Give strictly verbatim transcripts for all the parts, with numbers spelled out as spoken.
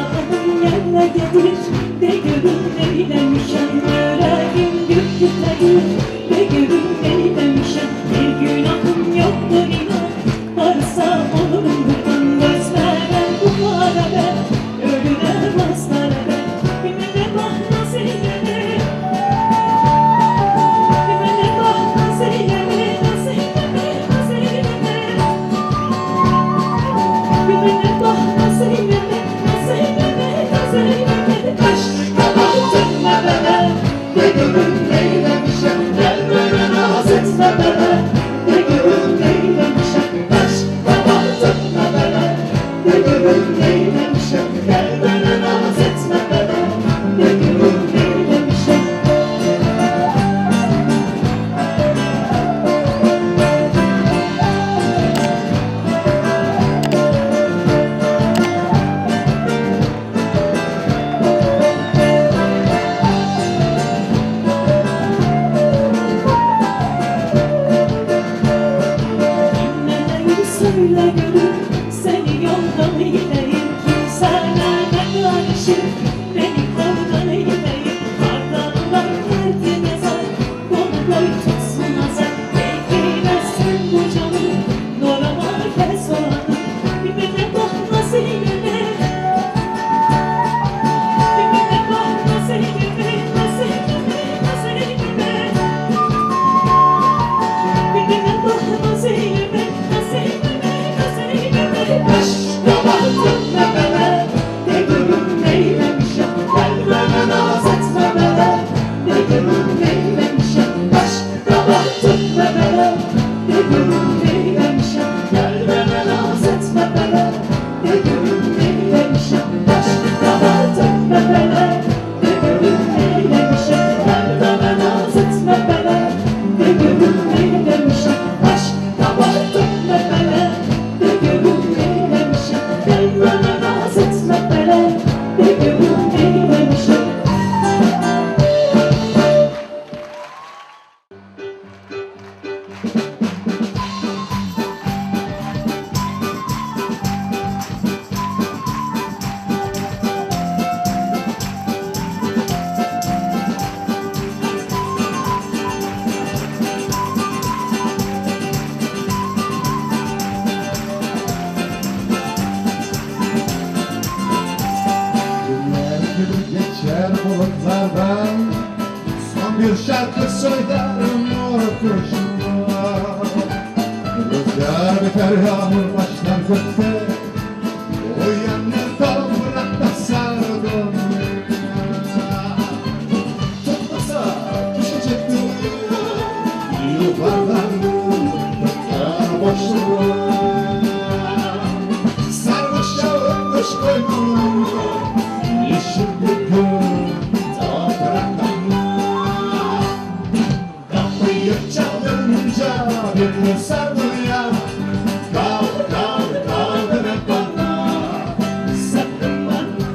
Ahım yerine gelir, de görün neylemişim, yüreğim gök kütledir, de görün neylemişim, bir günahım yoktur inan, varsa olurum kurban, gözlerden bu kara ben, ölüme baslara ben, bilmem ne bahna Zeynep'e, bilmem ne bahna Zeynep'e, Zeynep'e, Zeynep'e. Söyle gülüm, seni yoldan gideyim, kimselerle karışıp beni koldan gideyim, kardan ulan geldi nazar, bunu koy tutsun azar, beklemezsin bu canım, normal kes olanım, bilmem ne bahna Zeynep'e. Günler gibi geçer bulutlardan, son bir şarkı söylerim o kuşuma. Rüzgar biter, yağmur başlar gökte, uyanır toprakta sarı dünya. Tutmasa düşecek dünya, yuvarlanır boşluğa. Sarmış çağırmış koynuna, yeşil bir gün topraklarına. Kapıyı çalınca bir gün sarılıyor. Kal, kal, kal deme bana, sakın bana.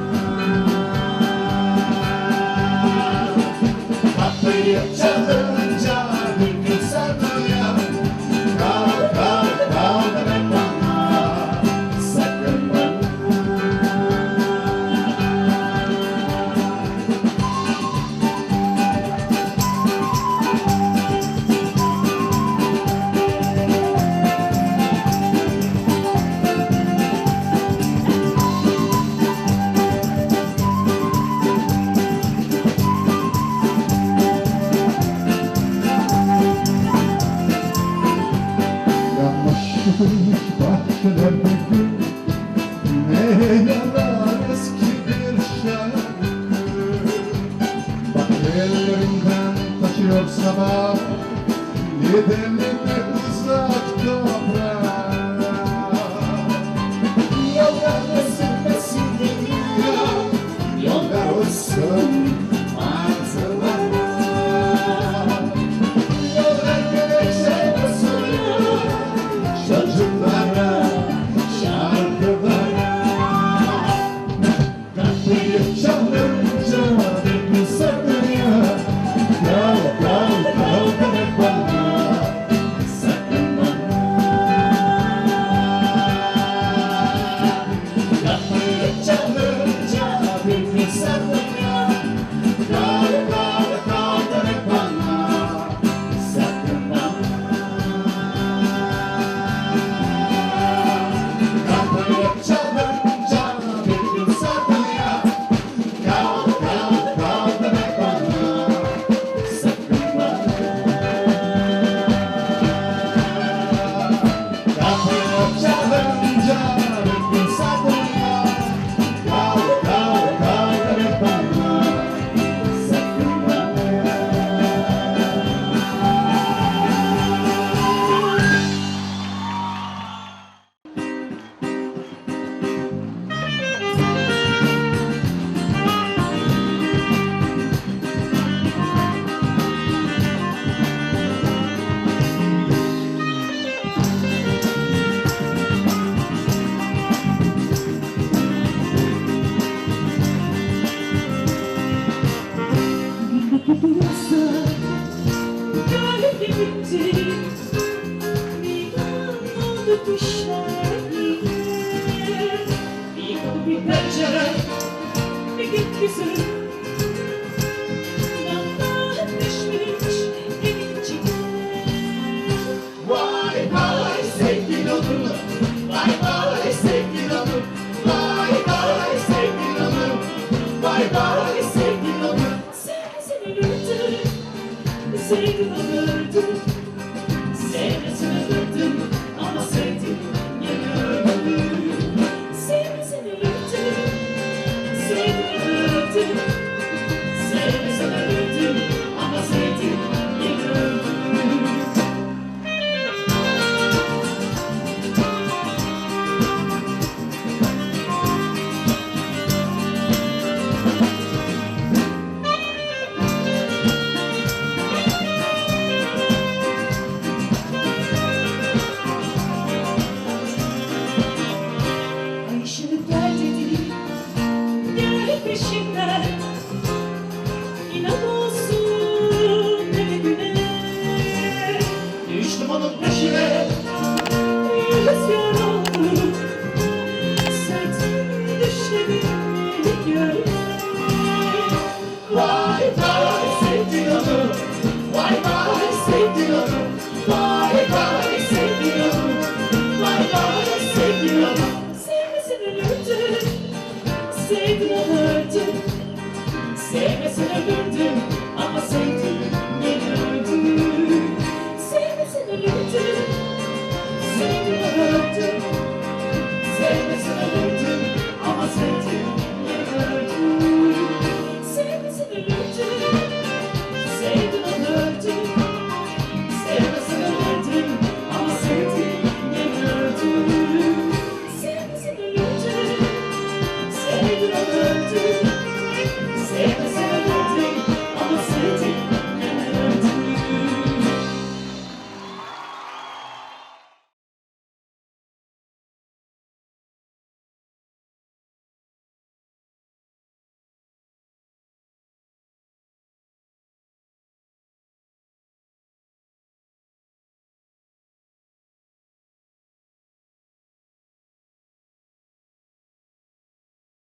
Kapıyı çalınca bir gün sarılıyor. Kal, kal, kal deme bana, sakın bana. Yanmış bahçelerde gül, ne yarar eski bir şarkı. Bak ellerinden taşıyor sabah, gidelim uzak toprağa. Yollar nasıl nasıl dünya, yollar olsun manzara. Yollar güneşe basıyor, çocuklara, şarkılara. Kapıyı çalınca bir gün sarılıyor. Kal, kal, kal deme bana, Bye bye, sevgili olur. Sevmesin öldürdüm. Sevdim öldürdüm. Sevmesin öldürdüm. Ama sevdim yine öldürdüm. Sevmesin öldürdüm. Sevdim öldürdüm. Sevmesin öldürdüm. Ama sevdim yine öldürdüm. Ay şimdi gel dedi, gel peşimden. İnan olsun ne güne. Düştüm onun peşine. Rüzgar oldu. Sertim düşlerim görme. Vay vay sevdim onu. Vay vay sevdim onu. Vay vay sevdim onu. Vay vay sevdim onu. Sevmesin öldürdüm. Sevdim onu öldürdüm. Sevmesin öldürdüm.